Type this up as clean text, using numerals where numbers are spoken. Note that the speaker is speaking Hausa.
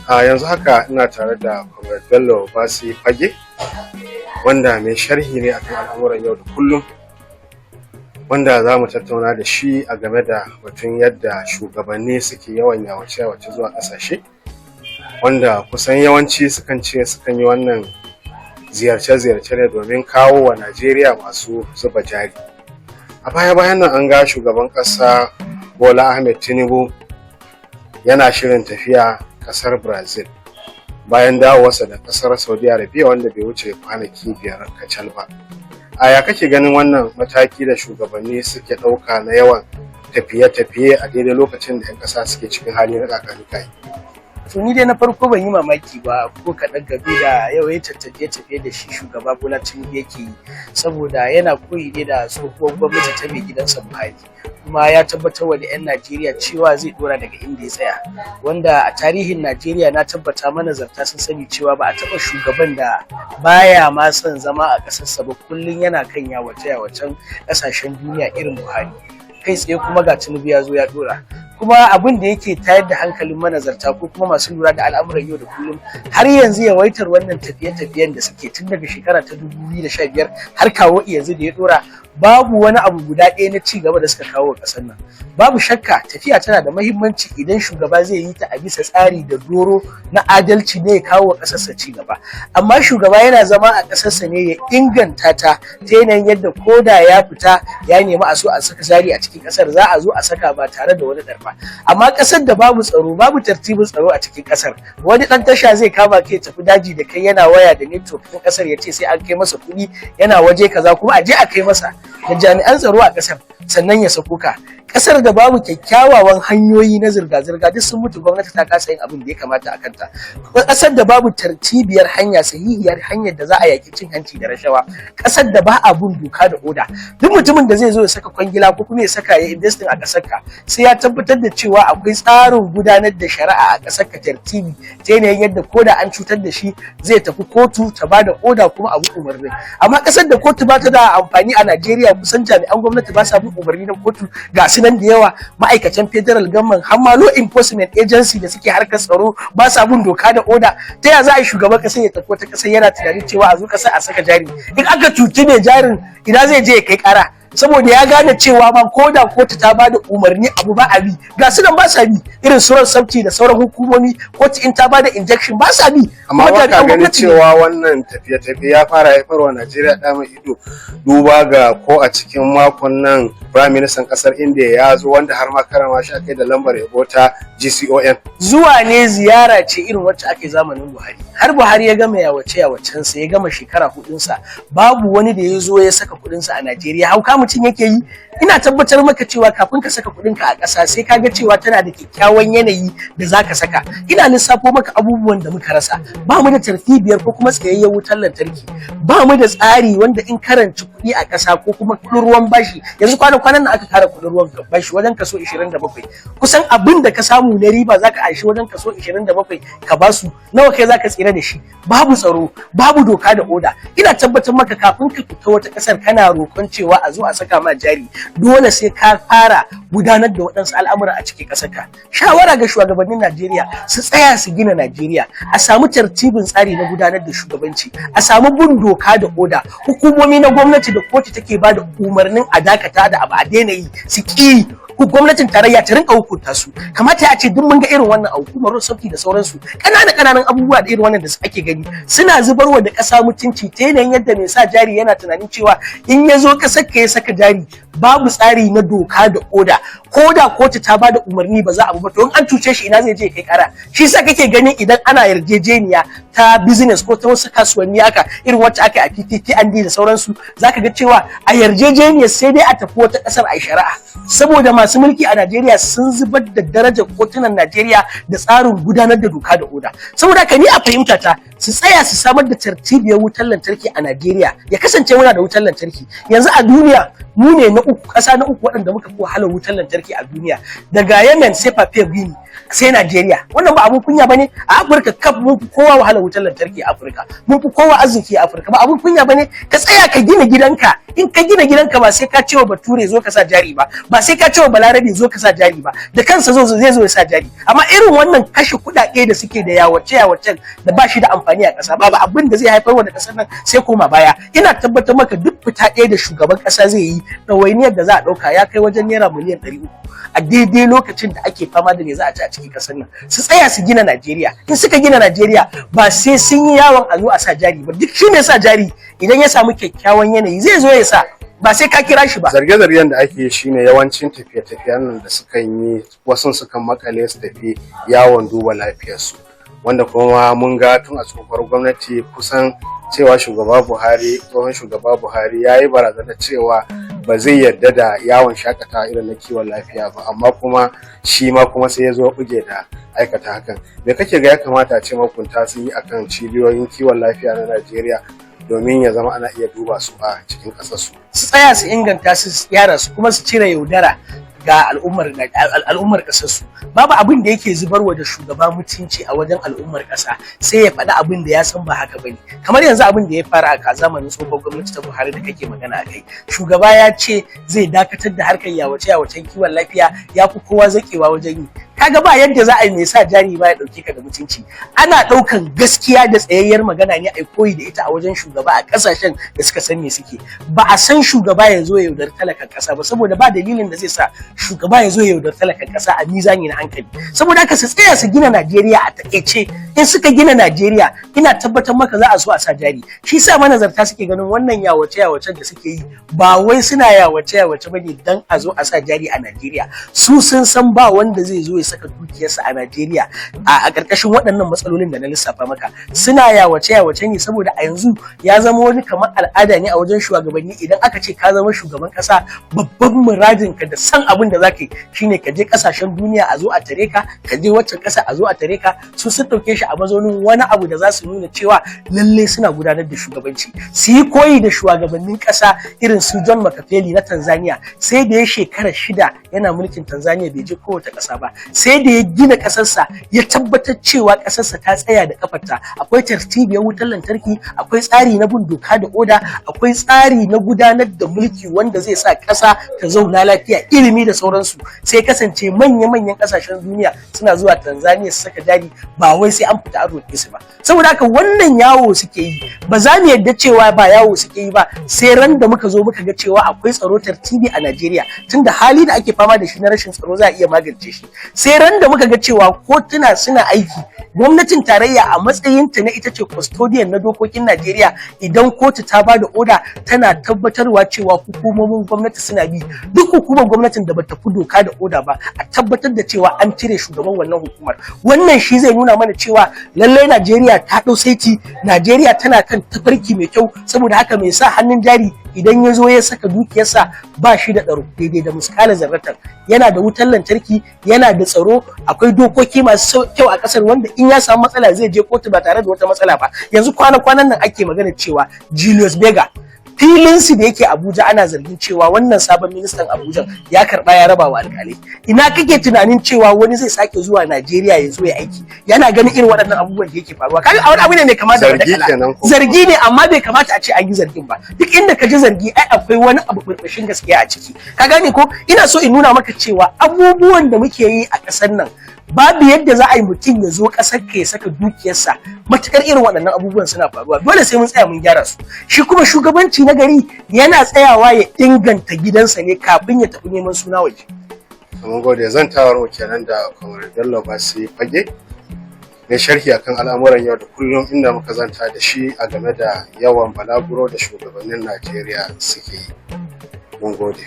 A yanzu haka ina tare da Comrade Bello Basi Fage, wanda mai sharhi ne akan al'amuran yau da kullum, wanda za mu tattauna da shi a game da batun yadda shugabanni suke yawan yawace-yawace zuwa ƙasashe, wanda kusan yawanci sukan ce sukan yi wannan ziyarce-ziyarce ne domin kawo wa Najeriya masu zuba jari. A baya-bayan nan an ga shugaban ƙasa Bola Ahmed Tinubu yana shirin tafiya ƙasar Brazil bayan dawowarsa da ƙasar Saudi Arabia, wanda bai wuce kwanaki 5 kacal ba. A ya kake ganin wannan mataki da shugabanni suke ɗauka na yawan tafiye-tafiye a daidai lokacin da 'yan ƙasa suke cikin hali na ƙaƙanikayi? To, ni dai na farko ban yi mamaki ba ko kaɗan game da yawaitar tafiye-tafiye da shi shugaba Bola Tinubu yake yi, saboda yana koyi ne da tsohuwar gwamnati ta mai gidansa Buhari, kuma ya tabbatar wa da 'yan Najeriya cewa zai dora daga inda ya tsaya, wanda a tarihin Najeriya na tabbata manazarta sun sani cewa ba a taɓa shugaban da baya ma son zama a ƙasarsa ba, kullum yana kan yawace-yawacen ƙasashen duniya irin Buhari. Kai tsaye kuma ga Tinubu ya zo ya dora. Kuma abin da yake tayar da hankalin manazarta ko kuma masu lura da al'amuran yau da kullum, har yanzu yawaitar wannan tafiye-tafiyen da suke tun daga shekara ta 2015 har kawo yanzu da ya dora, babu wani abu guda ɗaya na ci gaba da suka kawo wa ƙasar nan. Babu shakka tafiya tana da mahimmanci idan shugaba zai yi ta a bisa tsari da doro na adalci ne ya kawo wa ƙasarsa ci gaba. Amma shugaba yana zama a ƙasarsa ne ya inganta ta ta yanayin yadda ko da ya fita ya nemi a so a saka jari a cikin ƙasar, za a zo a saka ba tare da wani ɗarba. Amma ƙasar da babu tsaro, babu tartibin tsaro a cikin ƙasar, wani ɗan tasha zai kama kai tafi daji da kai, yana waya da network ɗin ƙasar, ya ce sai an kai masa kuɗi yana waje kaza, kuma a je a kai masa da jami'an tsaro a ƙasar sannan ya sako ka. Kasar da babu kyakkyawawan hanyoyi na zirga-zirga, duk sun mutu, gwamnati ta kasa yin abin da ya kamata a kanta. Kasar da babu tartibiyar hanya, sahihiyar hanyar da za a yaki cin hanci da rashawa, kasar da ba a bin doka da oda, duk mutumin da zai zo ya saka kwangila ko kuma ya saka ya investing a kasar ka, sai ya tabbatar da cewa akwai tsarin gudanar da shari'a a kasar ka, tartibi ta yanayin yadda ko da an cutar da shi zai tafi kotu ta ba da oda kuma abu umarni. Amma kasar da kotu ba ta da amfani a Najeriya, kusan jami'an gwamnati ba sa bin umarni na kotu, ga su nan da yawa, ma'aikatan federal government har ma law enforcement agency da suke harkar tsaro ba sa bin doka da oda, ta ya za a yi shugaban kasa ya tafi wata kasa yana tunanin cewa a zo kasa a saka jari? In aka cuci mai jarin, ina zai je ya kai kara? Saboda ya gane cewa ma ko da kotu ta ba da umarni abu ba a bi, ga su nan ba sa bi, irin su safety da sauran hukumomi, kotu in ta ba da injunction ba sa bi. Amma ba ka ganin cewa wannan tafiye-tafiye ya fara haifarwa Najeriya ɗa mai ido, duba ga ko a cikin makon nan Prime Minister kasar India ya zo, wanda har ma karama shi akai da lambar yabo ta GCON? Zuwa ne ziyara ce irin wacce ake zamanin Buhari. Har Buhari ya gama yawace yawacensa, ya gama shekara hudunsa, babu wani da ya zo ya saka kudinsa a Najeriya. Hauka mutum yake yi? Ina tabbatar maka cewa kafin ka saka kudinka a ƙasa, sai ka ga cewa tana da kyakkyawan yanayi da za ka saka. Ina lissafo maka abubuwan da muka rasa: ba mu da tartibiyar ko kuma tsayayyen wutar lantarki, ba mu da tsari wanda in karanci kuɗi a ƙasa ko kuma kuɗin ruwan bashi. Yanzu kwanan kwanan nan aka kara kuɗin ruwan bashi wajen kaso 27. Kusan abin da ka samu na riba, zaka anshi wajen kaso 27 ka basu. Nawa kai zaka tsira da shi? Babu tsaro, babu doka da oda. Ina tabbatar maka, kafin ka fita wata ƙasar kana roƙon cewa a zo a saka ma jari, dole sai ka fara gudanar da waɗansu al'amura a cikin ƙasar ka. Shawara ga shugabannin Najeriya, su tsaya su gina Najeriya, a samu tartibin tsari na gudanar da shugabanci, a samu bin doka da oda. Hukumomi na gwamnati da kotu take ba da umarnin a dakata da abu, a daina yi, su ƙi, gwamnatin tarayya ta rinka hukunta su. Kamata ya ce duk mun ga irin wannan a hukumar road safety da sauransu, ƙananan ƙananan abubuwa da irin wannan da ake gani suna zubarwa da ƙasa mutunci, ta yanayin yadda mai sa jari yana tunanin cewa in ya zo ƙasar ka ya saka jari, babu tsari na doka da oda, ko da kotu ta bada umarni ba za a ba, to in an cuce shi ina zai je kai kara? Shi yasa kake ganin idan ana yarjejeniya ta business ko ta wasu kasuwanni haka, irin wacce aka yi a PPP&D da sauransu, zaka ga cewa a yarjejeniyar sai dai a tafi wata kasar a shari'a, saboda masu mulki a Najeriya sun zubar da darajar kotunan Najeriya da tsarin gudanar da doka da oda. Saboda haka ni a fahimta ta, su tsaya su samar da tartibiyar wutar lantarki a Najeriya, ya kasance muna da wutar lantarki. Yanzu a duniya mu ne na uku, ƙasa na uku waɗanda muka fi wahalar wutar lantarki a duniya, daga Yemen sai Papua Guinea. Sai Najeriya. Wannan ba abun kunya bane. A Afirka kaf mun fi kowa wahala wutar lantarki a Afirka, mun fi kowa arziki a Afirka. Ba abun kunya bane ka tsaya ka gina gidanka. In ka gina gidanka, ba sai ka cewa Bature zo ka sa jari ba, ba sai ka cewa Balarabe zo ka sa jari ba, da kansa zo zai zo ya sa jari. Amma irin wannan kashe kuɗaɗe da suke da yawace yawacen da ba shi da amfani a ƙasa, babu abin da zai haifar wa da ƙasar nan sai koma baya. Ina tabbatar maka, duk fita ɗaya da shugaban ƙasa zai yi, ɗawainiyar da za a ɗauka ya kai wajen naira miliyan 300, a daidai lokacin da ake fama da me za a ci a cikin ƙasar nan. Su tsaya su gina Najeriya. In suka gina Najeriya, ba sai sun yi yawon a zo a sa jari ba. Duk shi mai sa jari, idan ya samu kyakkyawan yanayi, zai zo ya sa, ba sai ka kira shi ba. Zarge-zargen da ake yi shine yawancin tafiye-tafiyen nan da sukan yi, wasu sukan makale su tafi yawon duba lafiyarsu, wanda kuma mun ga tun a tsohuwar gwamnati kusan cewa shugaba Buhari, tsohon shugaba Buhari, ya yi barazana cewa ba zai yarda da yawon shakatawa irin na kiwon lafiya ba, amma kuma shi ma kuma sai ya zo buge da aikata hakan. Me kake ga ya kamata a ce mahukunta sun yi akan cibiyoyin kiwon lafiya na Najeriya domin ya zama ana iya duba su a cikin ƙasarsu? Su tsaya su inganta su, su gyara su, kuma su cire yaudara ga al'ummar kasar su. Babu abin da yake zubarwa da shugaba mutunci a wajen al'ummar kasa sai ya faɗi abin da ya san ba haka bane. Kamar yanzu abin da ya fara a zamanin tsohon gwamnati ta Buhari da kake magana a kai, shugaba ya ce zai dakatar da harkar yawace yawacen kiwon lafiya, ya fi kowa zakewa wajen yi. Kaga ba yadda za a yi mai sa jari ba ya dauke ka da mutunci. Ana daukan gaskiya da tsayayyar magana ne a koyi da ita a wajen shugaba a kasashen da suka san me suke. Ba a san shugaba ya zo ya yaudar talakan kasa ba, saboda ba dalilin da zai sa shugaba ya zo ya yaudar talakan kasa a mizani na hankali. Saboda haka su tsaya su gina Najeriya. A takaice, in suka gina Najeriya, ina tabbatar maka za a so a sa jari. Shi sa manazarta suke ganin wannan yawace yawacen da suke yi, ba wai suna yawace yawace bane dan a zo a sa jari a Najeriya. Su sun san ba wanda zai zo ya saka dukiyarsa a Najeriya a ƙarƙashin waɗannan matsalolin da na lissafa maka. Suna yawace yawace ne saboda a yanzu ya zama wani kamar al'ada ne a wajen shugabanni. Idan aka ce ka zama shugaban ƙasa, babban muradin ka da san abin da zaka yi shine ka je ƙasashen duniya a zo a tare ka, ka je waccan ƙasa a zo a tare ka. Su sun ɗauke shi a mazaunin wani abu da za su nuna cewa lalle suna gudanar da shugabanci. Su yi koyi da shugabannin ƙasa irin su John Magufuli na Tanzania. Sai da ya shekara 6 yana mulkin Tanzania bai je kowace ƙasa ba, sai da ya gina ƙasarsa, ya tabbatar cewa ƙasarsa ta tsaya da kafarta, akwai tartibiyar wutar lantarki, akwai tsari na bin doka da oda, akwai tsari na gudanar da mulki wanda zai sa ƙasa ta zauna lafiya, ilimi da sauransu. Sai kasance manya-manyan ƙasashen duniya suna zuwa Tanzania su saka jari, ba wai sai an fita an roƙe su ba. Saboda haka wannan yawo suke yi, ba za mu yarda cewa ba yawo suke yi ba sai ran da muka zo muka ga cewa akwai tsaro tartibi a Najeriya, tunda hali da ake fama da shi na rashin tsaro za a iya magance shi. Sai ran da muka ga cewa kotuna suna aiki, gwamnatin tarayya a matsayinta na ita ce custodian na dokokin Najeriya, idan kotu ta ba da oda tana tabbatarwa cewa hukumomin gwamnati suna bi. Duk hukumar gwamnatin da bata fi doka da oda ba, a tabbatar da cewa an cire shugaban wannan hukumar. Wannan shi zai nuna mana cewa lallai Najeriya ta ɗau saiti, Najeriya tana kan tafarki mai kyau. Saboda haka mai sa hannun jari idan ya zo ya saka dukiyarsa, ba shi da tsaro daidai da muskala zarratar. Yana da wutar lantarki, yana da tsaro, akwai dokoki masu kyau a kasar wanda in ya samu matsala zai je kotu ba tare da wata matsala ba. Yanzu kwana-kwanan nan ake magana cewa Julius Berger, filin su da yake Abuja, ana zargin cewa wannan sabon ministan Abuja ya karba ya raba wa alkalai. Ina kake tunanin cewa wani zai sake zuwa Najeriya ya zo ya aiki yana ganin irin waɗannan abubuwan da yake faruwa? Kaga a wani abu ne mai kama da Zargi kenan ko? Zargi ne, amma bai kamata a ce an yi zargin ba. Duk inda ka ji zargi, ai akwai wani abu burbushin gaskiya a ciki. Ka gane ko? Ina so in nuna maka cewa abubuwan da muke yi a ƙasar nan, babu yadda za a yi mutum ya zo ƙasar ka ya saka dukiyarsa matukar irin waɗannan abubuwan suna faruwa. Dole sai mun tsaya mun gyara su. Shi kuma shugabanci na gari yana tsayawa ya inganta gidansa ne kafin ya tafi neman suna waje. Mun gode. Zantawar mu kenan da Comrade Bello Basi Fage, mai sharhi akan al'amuran yau da kullum, inda muka zanta da shi a game da yawan balaguro da shugabannin Najeriya suke yi. Mun gode.